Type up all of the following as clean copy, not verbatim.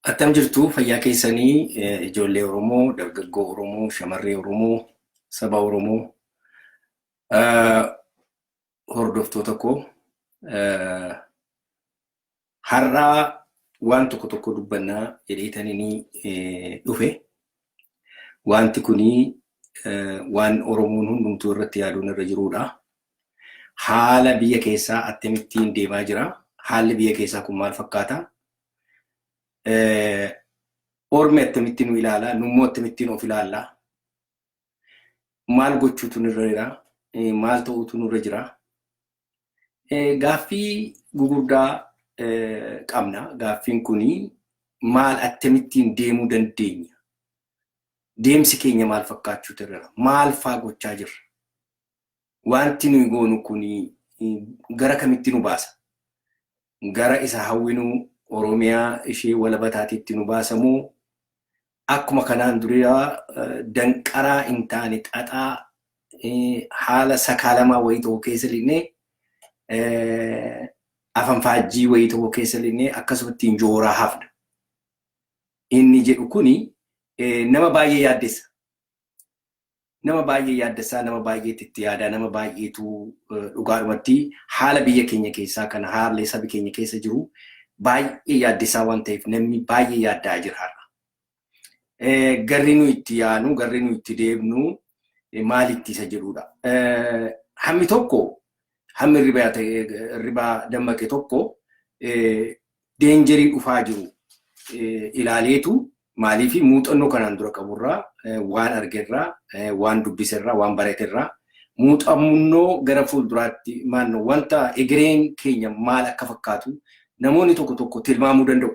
Attam jirtu fayyaa keessanii ijoollee Oromoo, dargaggoo Oromoo, shamarree Oromoo, saba Oromoo, hordoftoota koo har'aa waan tokko tokko dubbannaa jedheetanii dhufe. Wanti kuni waan Oromoon hundumtuu irratti yaaduun irra jirudha. Haala biyya keessaa akkamittiin deemaa jira? Haalli biyya keessaa kun maal fakkaata? Ormi akkamittiin nu ilaala? Nummoo akkamittiin of ilaalla? Maal gochuutu nurra jira? Maal ta'uutu nurra jira? Gaaffii gugurdaa qabna. Gaaffiin kuni maal akkamittiin deemuu dandeenya? Deemsi keenya maal fakkaachuutu irra jira? Maal faa gochaa jirra? Wanti nuyi goonu kuni gara kamitti nu baasa? Gara isa hawwinuu Oromiyaa ishee walaba taatetti nu baasa moo akkuma kanaan duraa danqaraa hin taane xaxaa haala sakaalamaa wayii tokko keessa linnee afanfaajjii wayii tokko keessa linnee akkasumatti jooraa hafna? Inni jedhu kuni nama baay'ee yaaddessa. Nama baay'ee yaaddessaa, nama baay'eetu itti yaadaa, nama baay'eetu dhugaadhumatti haala biyya keenya keessaa kana haalli sabi keenya keessa jiru baay'ee yaaddessaa waan ta'eef namni baay'ee yaaddaa jira har'a. Garri nu itti yaanu, garri nu itti deemnu maalitti isa jedhudha. Hammi tokko hammi hirribaa dammaqe tokko dangerii dhufaa jiru ilaaleetu maaliif muuxannoo kanaan dura qaburraa waan argerraa waan dubbiserraa waan baraterraa muuxannoo gara fuulduraatti maal wanta egereen keenya maal akka fakkaatu namoonni tokko tokko tilmaamuu danda'u.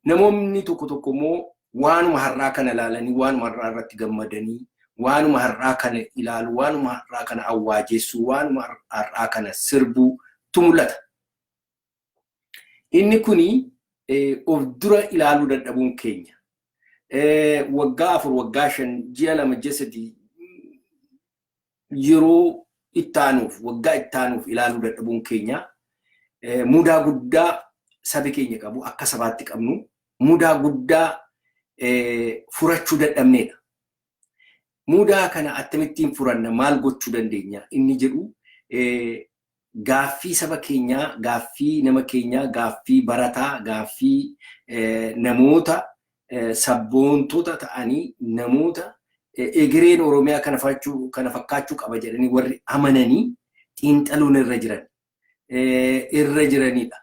Namoonni tokko tokko immoo waanuma har'aa kana ilaalanii waanuma har'aa irratti gammadanii waanuma har'aa kana ilaalu waanuma har'aa kana awwaajeessuu waanuma har'aa kana sirbuutu mul'ata. Inni kuni of dura ilaaluu dadhabuun keenya. Waggaa 4, waggaa 5, ji'a 2, ji'a 3 yeroo ittaanuuf waggaa ittaanuuf ilaaluu dadhabuun keenya mudaa guddaa sabi keenya qabu akka sabaatti qabnu mudaa guddaa furachuu dadhabneedha. Mudaa kana akkamittiin furanna maal gochuu dandeenya inni jedhu gaaffii saba keenyaa, gaaffii nama keenyaa, gaaffii barataa, gaaffii namoota sabboontota ta'anii namoota egereen Oromiyaa kana fakkaachuu qaba jedhanii warri amananii xiinxaluun irra jiran irra jiranidha.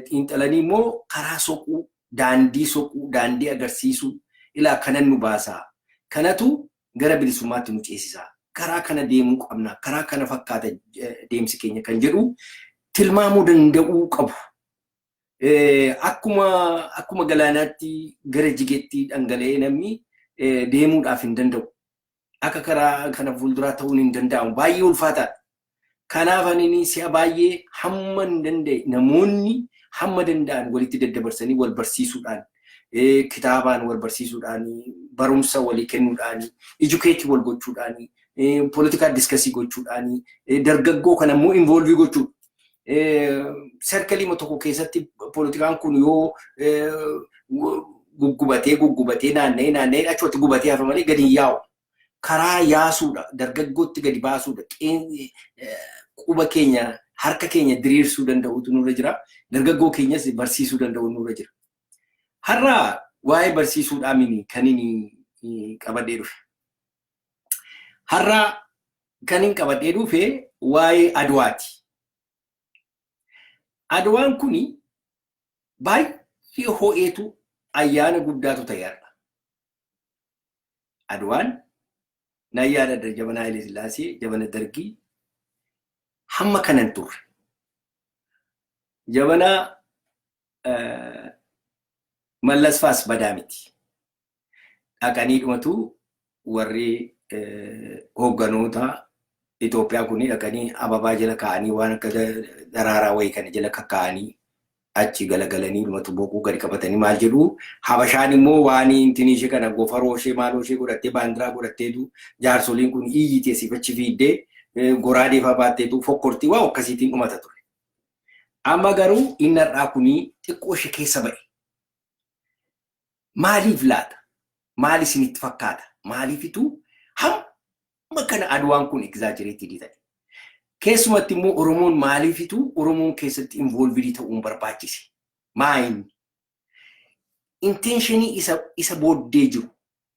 Xiinxalanii immoo karaa soquu, daandii soquu, daandii agarsiisuu ilaa kanan nu baasaa. Kanatu gara bilisummaatti nu ceesisaa. Karaa kana deemuu qabna. Karaa kana fakkaata deemsi keenya kan jedhu tilmaamuu danda'uu qabu. Akkuma galaanaatti gara jigetti dhangala'ee namni deemuudhaaf hin danda'u. Akka karaa kana fuulduraa ta'uun hin danda'amu. Baay'ee ulfaataadha. Kanaaf ani si'a baay'ee hamma hin danda'e namoonni hamma danda'an walitti daddabarsanii wal barsiisuudhaan kitaabaan wal barsiisuudhaan barumsa walii kennuudhaan educate wal gochuudhaan political discuss gochuudhaan dargaggoo kana immoo involve gochuudha. Circleii tokko keessatti poolitikaan kun yoo guggubatee guggubatee naanna'ee naanna'ee achumatti gubatee hafa malee gadi hin yaa'u. Karaa yaasuudha, dargaggootti gadi baasuudha, quba keenya harka keenya diriirsuu danda'utu nurra jira. Dargaggoo keenyas barsiisuu danda'u nurra jira. Har'a waa'ee barsiisuudhaa mini kan inni qabadhee dhufe. Har'a kan inni qabadhee dhufe waa'ee Adwaati. Adwaan kuni baay'ee ho'eetu ayyaana guddaatu ta'e har'a. Adwaan nan yaadadha jabana Haile Sillaasee, jabana Dargii hamma kanan turre. Jabana Mallas faas badaa miti. Dhaqanii dhumatu warri hoogganoota Itoophiyaa kun dhaqanii ababaa jala kaa'anii waan akka daraaraa wayii kana jala kakkaa'anii achi galagalanii dhumatu boquu gadi qabatanii maal jedhu Habashaan immoo waan intinii ishee kana gofaroo ishee maaloo ishee godhattee baandiraa godhatteetu jaarsoliin kun iyyitee siif achi fiiddee goraadee fa'aa baatteetu fokkortii waa akkasiitiin dhumata ture. Amma garuu inni har'aa kunii xiqqoo ishee keessa ba'e. Maaliif laata? Maal isinitti fakkaata? Maaliifitu hamma kana Adwaan kun exaggerated ta'e? Keessumatti immoo Oromoon maaliifitu Oromoon keessatti involved ta'uun barbaachise? Maayin? Intentionii isa booddee jiru,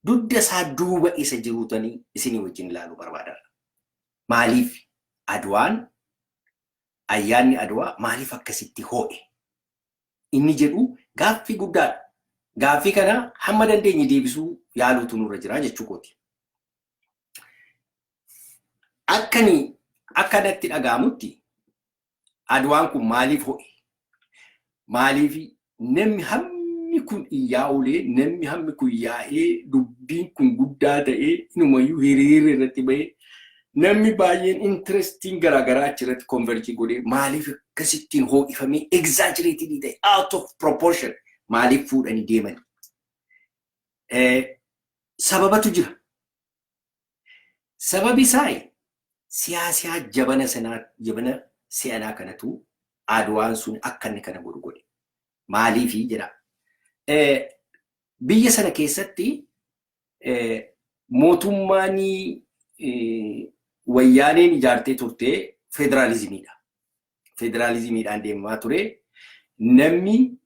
dugda isaa duuba isa jiruutanii isinii wajjin ilaaluu barbaadan. Maaliif Adwaan, ayyaanni Adwaa maaliif akkasitti ho'e? Inni jedhu gaaffii guddaadha. Gaaffii kana hamma dandeenye deebisuu yaaluutu nurra jira jechuu kooti. Akkani akka natti dhaga'amutti, Adwaan kun maaliif ho'e? Maaliif namni hammi kun iyyaa oolee, namni hammi kun yaa'ee, dubbiin kun guddaa ta'ee, inumayyuu hiriirri irratti bahee, namni baay'een interestiin garaagaraa achirratti converge godhee, maaliif akkasittiin ho'ifamee, exaggerated ta'e, out of proportion maaliif fuudhanii deeman? Sababatu jira. Sababi isaa siyaasaa jabana sanaa, jabana si'anaa kanatu Adwaan sun akka inni kana godhu godhe. Maaliifi jedha. Biyya sana keessatti mootummaan Wayyaaneen ijaartee turte federaalizimiidha. Federaalizimiidhaan deemaa ture. Namni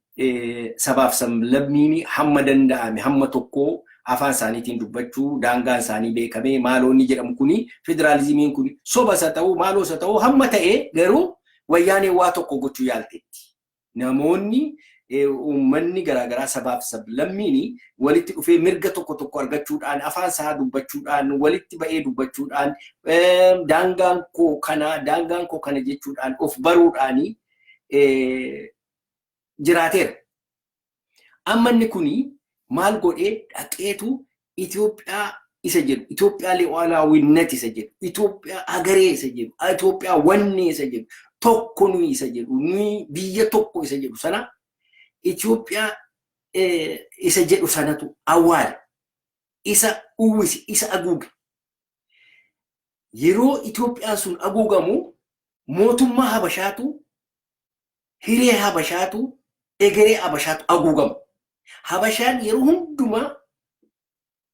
sabaaf sablammiin hamma danda'ame hamma tokko afaan isaaniitiin dubbachuu, daangaan isaanii beekamee, maaloonni jedhamu kuni, federaalizimiin kun soba isa ta'uu, maaloo isa ta'uu, hamma ta'e garuu Wayyaaneen waa tokko gochuu yaalteetti. Namoonni, uummanni garaagaraa, sabaaf sablammiin walitti dhufee mirga tokko tokko argachuudhaan, afaan isaa dubbachuudhaan, walitti ba'ee dubbachuudhaan, daangaan koo kana, daangaan koo kana jechuudhaan of baruudhaan jiraateera. Amma inni kuni maal godhee dhaqeetu Itoophiyaa isa jedhu, Itoophiyaa ሉዓላዊነት isa jedhu, Itoophiyaa agaree isa jedhu, Itoophiyaa wanni isa jedhu, tokko nuyi isa jedhu, nuyi biyya tokko isa jedhu sana, Itoophiyaa isa jedhu sanatu awwaale. Isa uwwise, isa haguuge. Yeroo Itoophiyaan sun haguugamu mootummaa Habashaatu, hiree Habashaatu, egeree Habashaatu haguugama. Habashaan yeroo hundumaa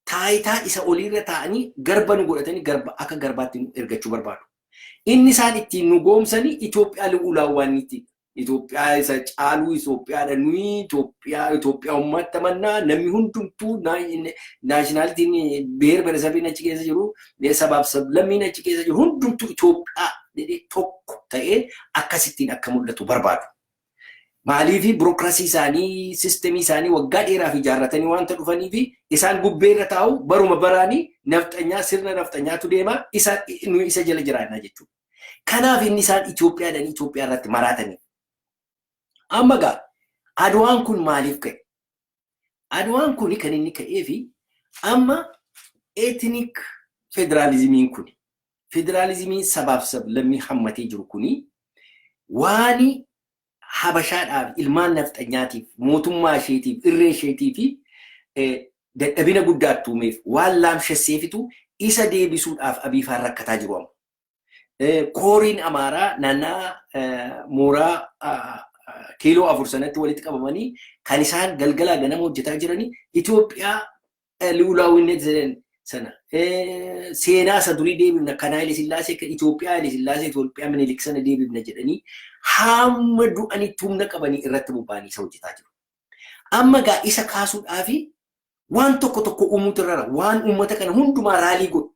taayitaa isa oliirra taa'anii garba nu godhatanii, garba akka garbaatti nu ergachuu barbaadu. Inni isaan ittiin nu goomsanii Itoophiyaa ሉዓላዊነት, Itoophiyaa isa caaluu, Itoophiyaadha nuyi, Itoophiyaa, Itoophiyaa ummatti amannaa, namni hundumtuu, nationalityn, ብሔር ብሔረሰብ iin achi keessa jiru, sabaaf sablammiin achi keessa jiru hundumtuu Itoophiyaa jedhee tokko ta'ee akkasittiin akka mul'atu barbaadu. Maaliif? Bureaucracy isaanii, systemii isaanii waggaa dheeraaf ijaarratanii waanta dhufanii fi isaan gubbeerra taa'u, baruma baraanii nafxanyaa, sirna nafxanyaatu deema, isa nuyi isa jala jiraannaa jechuudha. Kanaaf inni isaan Itoophiyaadhaan Itoophiyaa irratti maraatanii. Amma gaa Adwaan kun maaliif ka'e? Adwaan kun kan inni ka'ee fi amma ethnic federaalizimiin kun, federaalizimiin sabaaf sablammii hammatee jiru kuni, waan Habashaadhaaf, ilmaan nafxanyaatiif, mootummaa isheetiif, irree isheetii fi dadhabina guddaa uumeef, waan laamshesseefitu isa deebisuudhaaf Abiifaan rakkataa jiru amma. Kooriin Amaaraa naannaa mooraa kiiloo 4 sanatti walitti qabamanii kan isaan galgalaa ganama hojjetaa jiranii Itoophiyaa ሉዓላዊነት sana, seenaa isa durii deebifna, kan Haile Sillaasee, Itoophiyaa Haile Sillaasee, Itoophiyaa Minilik sana deebifna jedhanii hamma du'anitti humna qabanii irratti bobba'anii isa hojjetaa jiru. Amma gaa isa kaasuudhaafi waan tokko tokko uumuutu irra, waan uummata kana hundumaa rally godhu.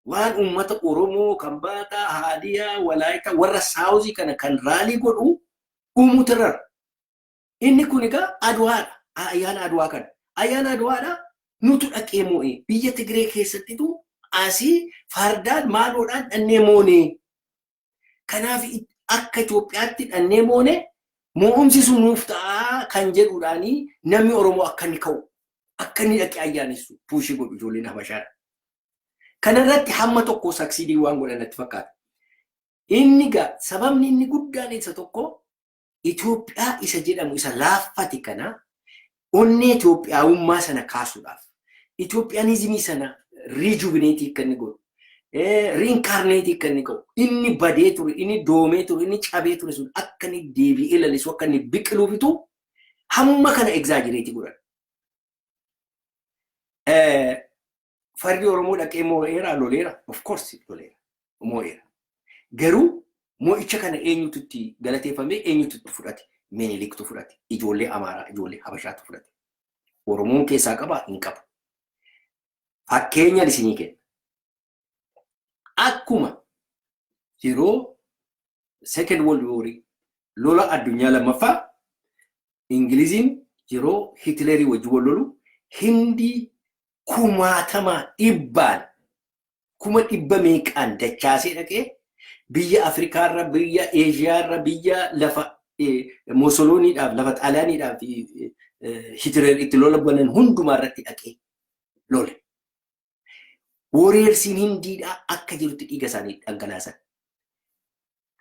Waan uummata Oromoo, Kambaataa, Haadiyaa, Walaayitaa, warra Southii kana kan rally godhu uumuutu irra. Inni kun egaa Adwaadha. Ayyaana Adwaa kana. Ayyaana Adwaadha, nutu dhaqee moo'ee biyya Tigree keessattitu asii fardaan maaloodhaan dhannee moonee. Kanaaf akka Itoophiyaatti dhannee moone, mo'umsi sun nuuf ta'aa kan jedhuudhaanii namni Oromoo akka inni ka'u, akka inni dhaqee ayyaanessu push godhu ijoolleen Habashaadha. Kanarratti hamma tokko succeed waan godhan natti fakkaata. Inni gaa sababni inni guddaan isa tokko, Itoophiyaa isa jedhamu isa laaffate kana, onnee Itoophiyaawummaa sana kaasuudhaaf, Ethiopianismii sana rejuvenate akka inni godhu, reincarnate akka inni godhu, inni badee ture, inni doomee ture, inni cabee ture sun akka inni deebi'ee lalisu, akka inni biqiluufitu hamma kana exaggerate godhan. Fardi Oromoo dhaqee moo'eera, loleera, of course loleera, moo'eera. Garuu moo'icha kana eenyutu itti galateeffamee, eenyutu itti fudhate? Miniliktu fudhate. Ijoollee Amaaraa, ijoollee Habashaatu fudhate. Oromoon keessaa qabaa? Hin qabu. Fakkeenyaan isinii kenna. Akkuma yeroo Second World War, lola addunyaa lammaffaa, Ingiliziin yeroo Hitlerii wajjin wal lolu Hindii kumaatama dhibbaan, 100,000 meeqaan dachaasee dhaqee biyya Afrikaarra, biyya Eeshiyaarra, biyya lafa Musolooniidhaaf, lafa Xaaliyaaniidhaaf Hitler itti lola banan hundumaa irratti dhaqee lole. Warriorsiin Hindiidhaa akka jirutti dhiiga isaanii dhangalaasan.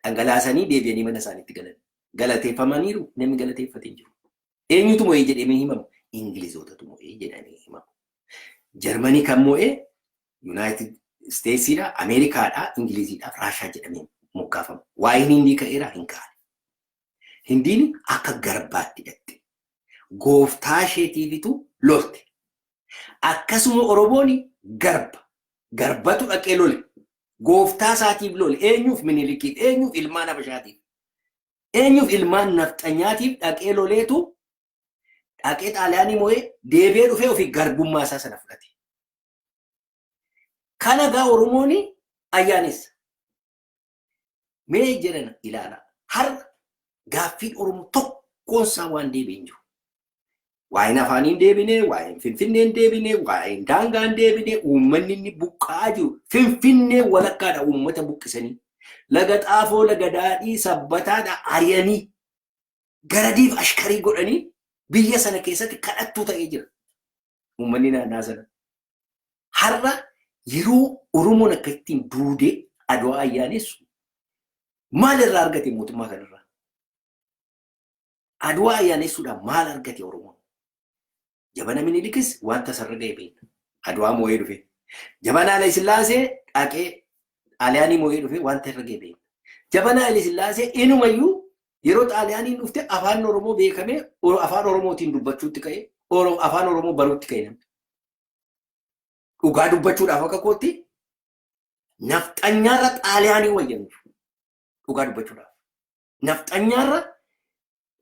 Dhangalaasanii deebi'anii mana isaaniitti galan. Galateeffamaniiru, namni galateeffate hin jiru. Eenyutu mo'ee jedhamee himamu? Ingilizootatu mo'ee jedhamee himamu. Jarmanii kan mo'ee United Statesiidha, Ameerikaadha, Ingiliziidha, Raashaa jedhamee moggaafama. Waa'een Hindii ka'eera? Hin kaane. Hindiin akka garbaatti hidhatte. Gooftaa isheetiifitu lolte. Akkasuma Oromoon garba. Garbatu dhaqee lole. Gooftaa isaatiif lole. Eenyuuf? Minilikiif. Eenyuuf? Ilmaan Habashaatiif. Eenyuuf? Ilmaan nafxanyaatiif dhaqee loleetu dhaqee Xaaliyaanii mo'ee deebi'ee dhufee ofii garbummaa isaa sana fudhate. Kana gaa Oromoon ayyaanessa. Mee jedhana ilaala. Har'a gaaffiin Oromoo tokkoon isaa waan deebi'e hin jiru. Waa'een afaanii hin deebine, waa'een Finfinnee hin deebine, waa'een daangaa hin deebine, uummanni inni buqqa'aa jiru Finfinnee walakkaadha uummata buqqisanii. Laga Xaafoo, Laga Daadhii, Sabbataadha ari'anii garadiif ashkarii godhanii biyya sana keessatti kadhattuu ta'ee jira. Uummanni naannaa sana. Har'a yeroo Oromoon akka ittiin duudee Adwaa ayyaanessu maal irraa argate mootummaa kanarraa? Adwaa ayyaanessuudhaan maal argate Oromoon? Jabana Minilikis wanta sarara ga'e beekna. Adwaa moo'ee dhufe. Jabana Haile Sillaasee dhaqee Xaaliyaanii moo'ee dhufe, wanta irra ga'e beekna. Jabana Haile Sillaasee inumayyuu yeroo Xaaliyaaniin dhufte afaan Oromoo beekamee afaan Oromootiin dubbachuutti ka'e, afaan Oromoo baruutti ka'e namni. Dhugaa dubbachuudhaaf akka kootti nafxanyaarra Xaaliyaanii wayyanuuf, dhugaa dubbachuudhaaf. Nafxanyaarra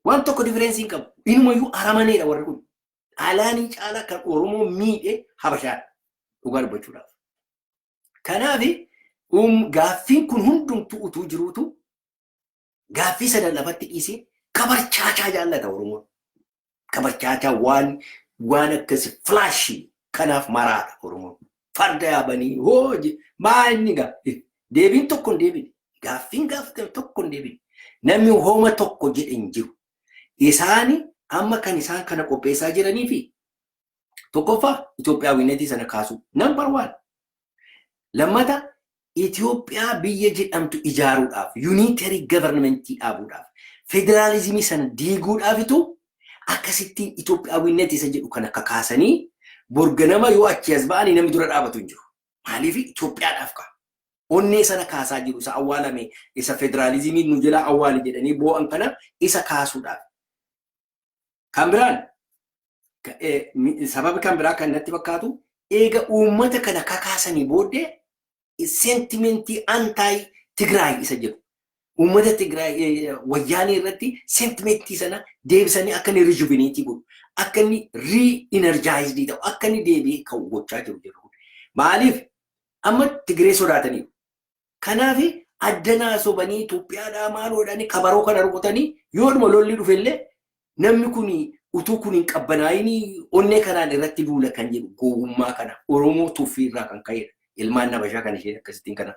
waan tokko difference hin qabu. Inumayyuu aramaneedha warri kun. Xaaliyaanii caalaa kan Oromoo miidhe Habashaadha. Dhugaa dubbachuudhaaf. Kanaaf gaaffiin kun hundumtuu utuu jiruutu gaaffii sana lafatti dhiisee kabarchaachaa jaallata Oromoon. Kabarchaachaa waan akkasi flashy kanaaf maraadha Oromoon. Farda yaabanii hoo maa inni gaa deebiin tokko hin deebine. Gaaffiin gaafatame tokko hin deebine. Namni hooma tokko jedhe hin jiru. Isaani amma kan isaan kana qopheessaa jiranii fi tokkoffaa Itoophiyaawwinetii sana kaasuu. Number one. Lammata, Itoophiyaa biyya jedhamtu ijaaruudhaaf, unitary governmentii dhaabuudhaaf, federaalizimii sana diiguudhaafitu akkasittiin Itoophiyaawwinet isa jedhu kana kakaasanii borganama yoo achi as ba'anii namni dura dhaabatu hin jiru. Maaliif? Itoophiyaadhaaf ka'a. Onnee sana kaasaa jiru, isa awwaalame, isa federaalizimii nu jalaa awwaale jedhanii boo'an kana isa kaasuudhaaf. Kan biraan, sababa kan biraa kan natti fakkaatu, eega uummata kana kakaasanii booddee sentimentii anti Tigraay isa jedhu. Uummata Tigraay Wayyaanee irratti sentimentii sana deebisanii akka inni rejuvenate godhu, akka inni re-energized ta'u, akka inni deebi'ee ka'u gochaa jiru jedhu. Maaliif? Amma Tigree sodaataniiru. Kanaaf addanaa sobanii Itoophiyaadhaa maal godhanii kabaroo kana rukutanii yoodhuma lolli dhufellee namni kun utuu kun hin qabbanaa'in onnee kanaan irratti duula kan jedhu gowwummaa kana Oromoo tuffii irraa kan ka'edha. Ilmaan Habashaa kan isheen akkasittiin kana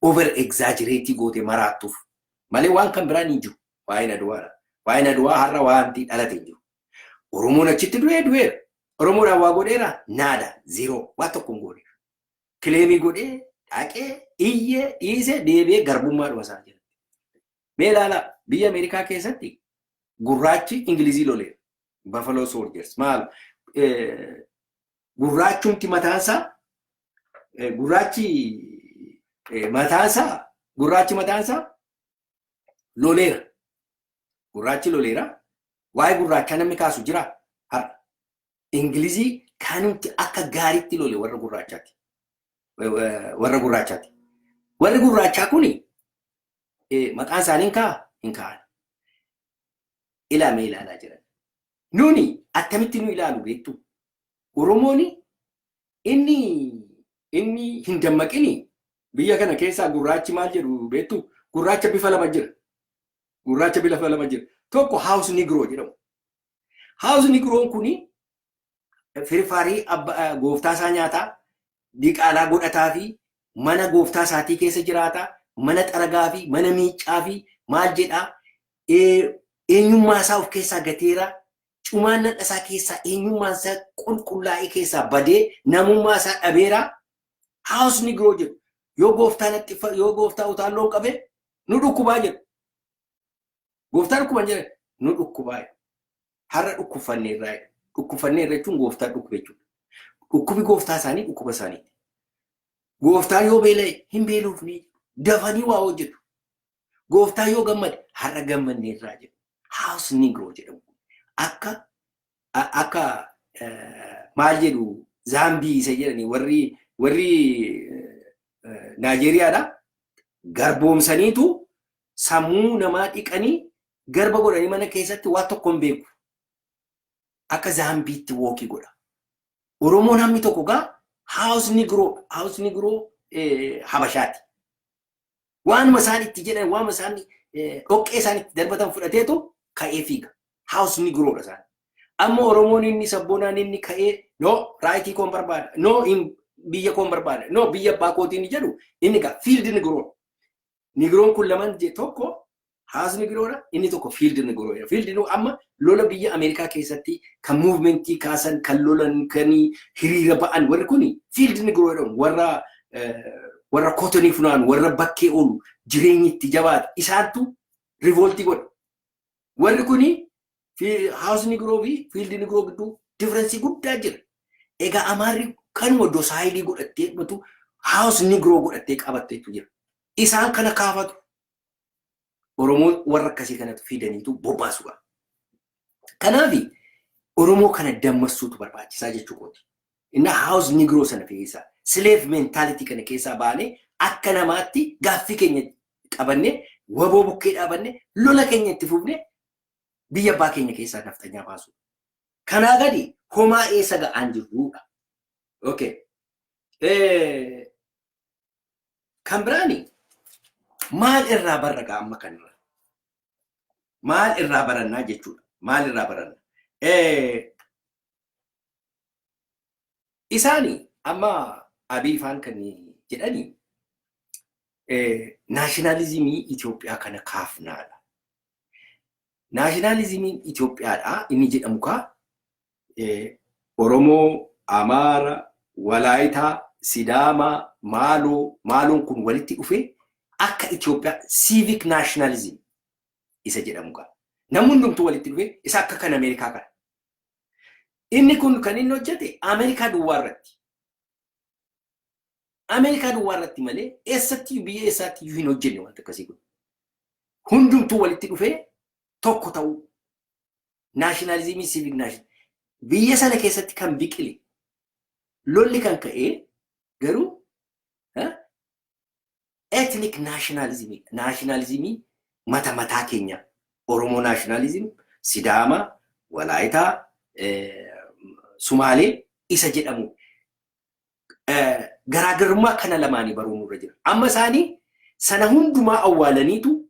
over exaggerate goote maraattuuf malee waan kan biraan hin jiru. Waa'een Aduwaadha. Waa'een Aduwaa har'a waanti dhalate hin jiru. Oromoon achitti du'ee du'eera. Oromoodhaan waa godheera? Nada, zero, waa tokko hin goone. Claim godhee dhaqee iyyee dhiisee deebi'ee garbummaadhuma isaa jira. Mee ilaalaa, biyya Ameerikaa keessatti gurraachi Ingilizii loleera. Buffalo Soldiers maal gurraachumti mataansaa gurraachi mataansaa gurraachi mataansaa loleera. Gurraachi loleera. Waa'ee gurraachaa namni kaasu jira har'a. Ingilizii Kanumti akka gaariitti lole warra gurraachaati. Warra gurraachaati. Warri gurraachaa kuni maqaan isaanii hin ka'a? Hin ka'an. Ilaamee ilaalaa jiran. Nuni attamitti nu ilaalu beektu? Oromoon inni hin dammaqini biyya kana keessaa gurraachi maal jedhu beektu? Gurraacha bifa lama jira. Gurraacha bifa lama jira. Tokko house negro jedhamu. House negroon kuni firfaarii gooftaa isaa nyaataa, diqaalaa godhataa fi mana gooftaa isaatii keessa jiraata, mana xaragaa fi mana miiccaa fi maal jedhaa, eenyummaa isaa of keessaa gateera, cumaan nadha isaa keessaa eenyummaan isaa qulqullaa'ee keessaa badee namummaa isaa dhabeera. House negro jedhu. Yoo gooftaa natti yoo gooftaa utaalloon qabe nu dhukkubaa jedhu. Gooftaa dhukkuban jedhan, nu dhukkubaa jedhu. Har'a dhukkubfanneerraa jedhu. Dhukkubfanneerra jechuun gooftaa dhukkube jechuudha. Dhukkubi gooftaa isaanii dhukkuba isaaniiti. Gooftaa yoo beela'e hin beelofne, dafanii waa hojjetu. Gooftaa yoo gammade har'a gammanneerraa jedhu. House negro jedhamu. Akka maal jedhu, zombie isa jedhani, warri Naajeeriyaadha. Garboomsaniitu sammuu namaa dhiqanii garba godhanii mana keessatti waa tokko hin beeku. Akka zombiitti walk godha. Oromoon hammi tokko gaa house negro Habashaati. Waanuma isaan itti jedhan, waanuma isaan dhoqqee isaan itti darbatan fudhateetu ka'ee fiiga. House negrodha isaan. Amma Oromoon inni sabboonaan inni ka'ee, "No, right koon barbaada, no, biyya koon barbaada, no, biyya abbaa kootii" inni jedhu, inni gaa field negro. Negroon kun laman, tokko house negrodha, inni tokko field negrodha. Field amma lola biyya Ameerikaa keessatti kan movement kaasan, kan lolan, kan hiriira ba'an, warri kun field negro jedhamu. Warra cotton funaanu, warra bakkee oolu, jireenyi itti jabaatu, isaantu revolt godha. Warri kuni house negro fi field negro gidduu difference guddaa jira. Egaa Amaarri kanuma docile godhattee dhumatu house negro godhattee qabatteetu jira. Isaan kana kaafatu. Oromoo warra akkasii kanatu fidaniitu bobbaasuudha. Kanaaf Oromoo kana dammassuutu barbaachisaa jechuu kooti. Inni house negro sana keessaa, slave mentality kana keessaa baanee akka namaatti gaaffii keenya qabannee, waboo bukkee dhaabanne, lola keenya itti fufne, biyya abbaa keenya keessaa naftanyaa baasu. Kanaa gadi homaa eessa ga'aan jirrudha. Okay. Kan biraani maal irraa barra gaa amma kanarra? Maal irraa barannaa jechuudha. Maal irraa baranna? Isaani amma Abiy faan kan jedhani nationalism Itoophiyaa kana kaafnaadha. Nationalismiin Itoophiyaadha inni jedhamu kaa Oromoo, Amaara, Walaayitaa, Sidaamaa, Maaloo, Maaloon kun walitti dhufee akka Itoophiyaa civic nationalism isa jedhamu kaa. Namni hundumtuu walitti dhufee isa akka kan Ameerikaa kana. Inni kun kan inni hojjete Ameerikaa duwwaa irratti. Ameerikaa duwwaa irratti malee eessatti, biyya eessaatti iyyuu hin hojjenne wanta akkasii kun. Hundumtuu walitti dhufee tokko ta'uu. Nationalism, civic national. Biyya sana keessatti kan biqile lolli kan ka'ee garuu ethnic nationalism, nationalism mata mataa keenya, Oromoo nationalism, Sidaama, Walaayitaa, Sumaalee isa jedhamu, garaagarummaa kana lamaanii baruun nurra jira. Amma isaanii sana hundumaa awwaalaniitu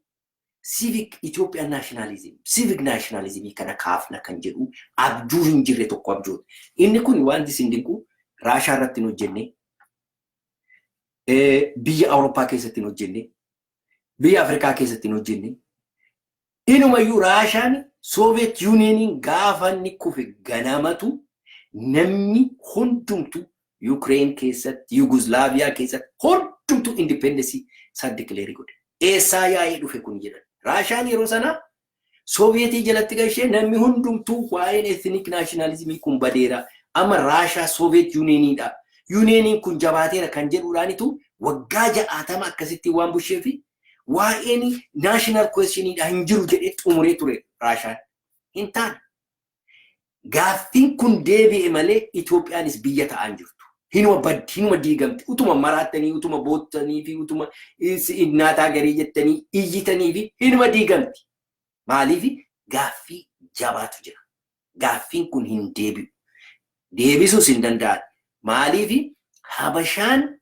civic Ethiopian nationalism, civic nationalism kana kaafna kan jedhu abjuu hin jirre tokko abjoota. Inni kun wanti isin dinqu Raashaa irratti hin hojjenne, biyya Awurooppaa keessatti hin hojjenne, biyya Afrikaa keessatti hin hojjenne. Inumayyuu Raashaan, Soviet Unioniin gaafa inni kufe ganamatu namni hundumtu Ukraine keessatti, Yugoslaaviyaa keessatti hundumtu independence isaa declare godhe. Eessaa yaa'ee dhufe kun jedhan. Raashaan yeroo sana Sooviyetii jalatti galchee namni hundumtuu waa'een ethnic nationalism kun badeera. Amma Raashaa Soviet Unioniidha. Unioniin kun jabaateera kan jedhuudhaanitu waggaa 60 akkasitti waan bushee fi waa'een national questioniidha hin jiru jedhee xumuree ture Raashaan. Hin taane. Gaaffiin kun deebi'e malee Itoophiyaanis biyya ta'aan jirtu. Hinuma baddi, hinuma diigamti. Utuma maraattanii, utuma boottanii fi utuma innaataa garii jettanii iyyitanii fi hinuma diigamti. Maaliif? Gaaffii jabaatu jira. Gaaffiin kun hin deebi'u. Deebisuus hin danda'an. Maaliif? Habashaan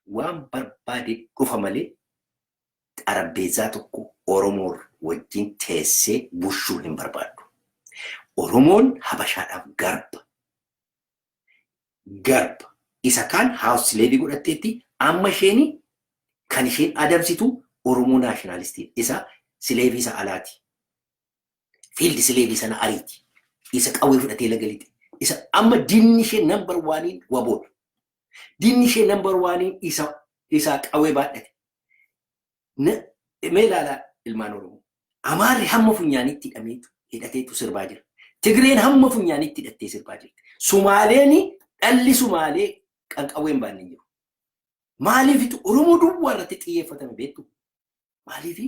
waan barbaade dhufa malee xarabbeezaa tokko Oromoo wajjin teessee bushuu hin barbaaddu. Oromoon Habashaadhaaf garba. Garba. Isa kaan house slave godhatteetti. Amma isheen kan isheen adamsitu Oromoo nationalistii isa slave isa alaati. Field slave sana ariiti. Isa qawwee fudhatee laga lixe. Isa amma diinni ishee number oneiin WBOdha. Diinni ishee number oneiin isa qawwee baadhate. Mee ilaalaa, ilmaan Oromoo. Amaarri hamma funyaanitti hidhameetu hidhateetu sirbaa jira. Tigreen hamma funyaanitti hidhattee sirbaa jirti. Sumaaleen, dhalli Sumaalee kan qawwee hin baanne jiru. Maaliifitu Oromoo duwwaa irratti xiyyeeffatame beektu? Maaliif?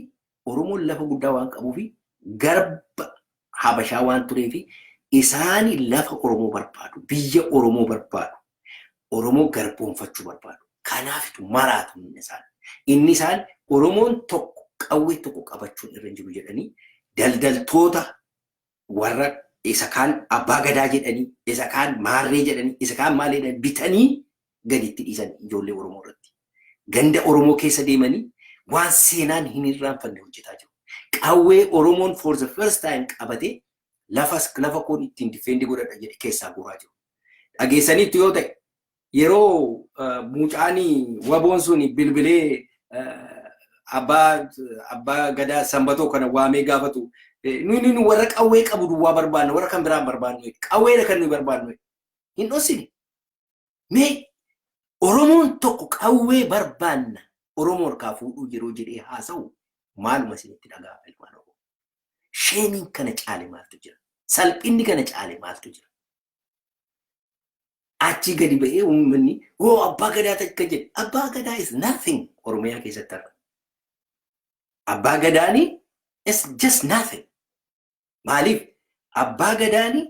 Oromoon lafa guddaa waan qabuufi garba Habashaa waan tureefi isaani lafa Oromoo barbaadu, biyya Oromoo barbaadu, Oromoo garboonfachuu barbaadu. Kanaafitu maraatu inni isaan. Inni isaan Oromoon tokko qawwee tokko qabachuun irra jiru jedhanii daldaltoota warra isa kaan abbaa gadaa jedhanii, isa kaan maarree jedhanii, isa kaan maal jedhanii bitanii gaditti dhiisan ijoollee Oromoo irratti. Ganda Oromoo keessa deemanii waan seenaan hin irraanfanne hojjetaa jiru. Qawwee Oromoon for the first time qabatee lafa koon ittiin defend godhadha jedhe keessaa guuraa jiru. Dhageessaniitu yoo ta'e, yeroo mucaan WBOn sun bilbilee abbaa gadaa Sanbatoo kana waamee gaafatu, nuyi nu warra qawwee qabu duwwaa barbaanna, warra kan biraan barbaannu, qawweedha kan nuyi barbaannu. Hin dhossine. Mee Oromoon tokko qawwee barbaanna, Oromoo harkaa fuudhuu yeroo jedhee haasa'u maaluma isinitti dhaga'ama, ilmaan Oromoo? Shameiin kana caale maaltu jira? Salphinni kana caale maaltu jira? Achi gadi ba'ee uummanni hoo abbaa gadaa takka jedhe. Abbaa gadaa is nothing Oromiyaa keessatti har'a. Abbaa gadaani is just nothing. Maaliif? Abbaa gadaani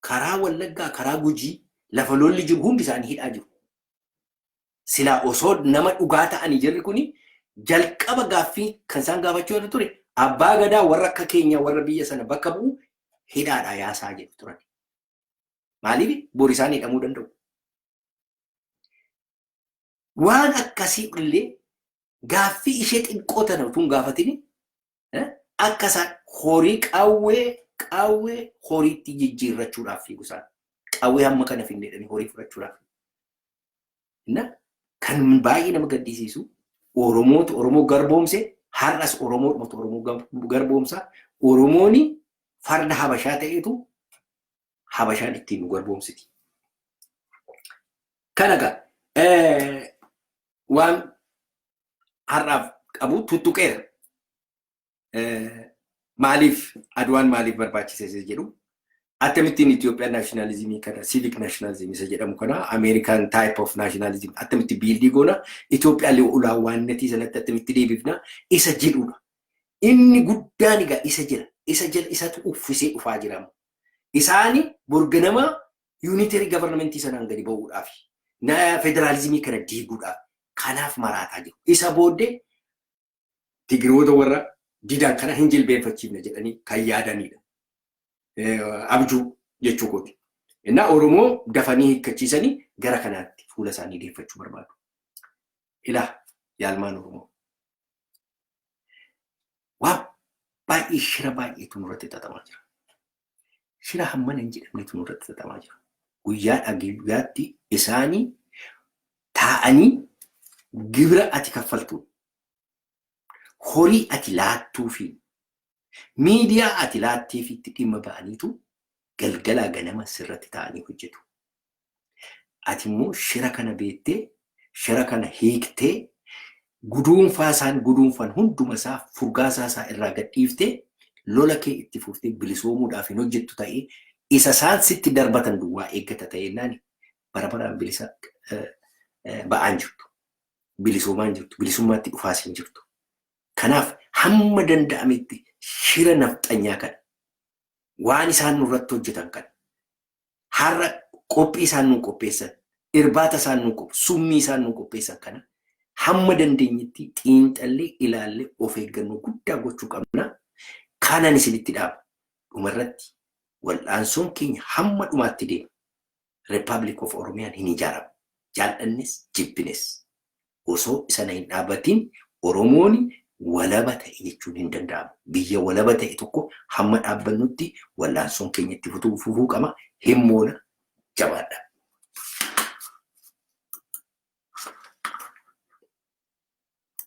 karaa Wallaggaa, karaa Gujii, lafa lolli jiru hundi isaanii hidhaa jiru. Silaa osoo nama dhugaa ta'anii jirri kuni jalqaba gaaffii kan isaan gaafachuu irra ture, abbaa gadaa warra akka keenya warra biyya sana bakka bu'u hidhaadha yaasaa jedhu turan. Maaliif? Bor isaan hidhamuu danda'u. Waan akkasii illee gaaffii ishee xiqqoo tana utuu hin gaafatini akka isaan horii qawwee horiitti jijjiirrachuudhaaf fiigu isaan. Qawwee hamma kana finneedhanii horii fudhachuudhaaf. Inna kan baay'ee nama gaddisiisu, Oromootu Oromoo garboomse, har'as Oromoodhumatu Oromoo garboomsa. Oromooni farda Habashaa ta'etu Habashaan ittiin nu garboomsiti. Kana egaa waan har'aaf qabu tuttuqeera. Maaliif Adwaan maaliif barbaachise jedhu, akkamittiin Itoophiyaan nationalismii kana, civic nationalism isa jedhamu kana, American type of nationalism akkamitti build goona, Itoophiyaan ulaawwaannatii sanatti akkamitti deebifna isa jedhudha. Inni guddaan egaa isa jira. Isa jala isatu uffisee dhufaa jira. Isaani borganama unitary governmentii sanaan gadi ba'uudhaaf, federaalizimii kana diiguudhaaf kanaaf maraataa jiru. Isa booddee Tigiroota warra didan kana hin jilbeenfachiifne jedhanii kan yaadanidha. Abjuu jechuu kooti. Innaa Oromoo dafanii hiikkachiisanii gara kanaatti fuula isaanii deeffachuu barbaadu. Ilaa, yaalmaan Oromoo. Waan baay'ee, shira baay'eetu nurratti xaxamaa jira. Shira hammana hin jedhamnetu nurratti xaxamaa jira. Guyyaadhaa guyyaatti isaanii taa'anii gibira ati kaffaltu, horii ati laattuu fi miidiyaa ati laatteef itti dhimma ba'aniitu galgalaa ganama sirratti taa'anii hojjetu. Ati immoo shira kana beektee, shira kana hiiktee, guduunfaa isaan guduunfan hunduma isaa, furgaasaa isaa irraa gadhiiftee, lola kee itti fuftee bilisoomuudhaaf hin hojjettu ta'ee, isa isaan sitti darbatan duwwaa eeggata ta'e bara baraan bilisa ba'aan jirtu. Bilisoomaan jirtu. Bilisummaatti dhufaas hin jirtu. Kanaaf hamma danda'ametti shira nafxanyaa kana Waan isaan nurratti hojjetan kana, har'a qophii isaan nu qopheessan, irbaata isaan nu qopheessan, summii isaan nu qopheessan kana hamma dandeenyetti xiinxallee, ilaallee, of eeggannoo guddaa gochuu qabna. Kanan isinitti dhaaba. Dhumarratti, wal'aansoon keenya hamma dhumaatti deema. Republic of Oromiyaan hin ijaaramu. Jaallannes jibbines. Osoo sana hin dhaabbatin Oromoon walaba ta'e jechuun hin danda'amu. Biyya walaba ta'e tokko hamma dhaabbannutti wal'aansoon keenya itti fufuu qaba. Himmoona jabaadha.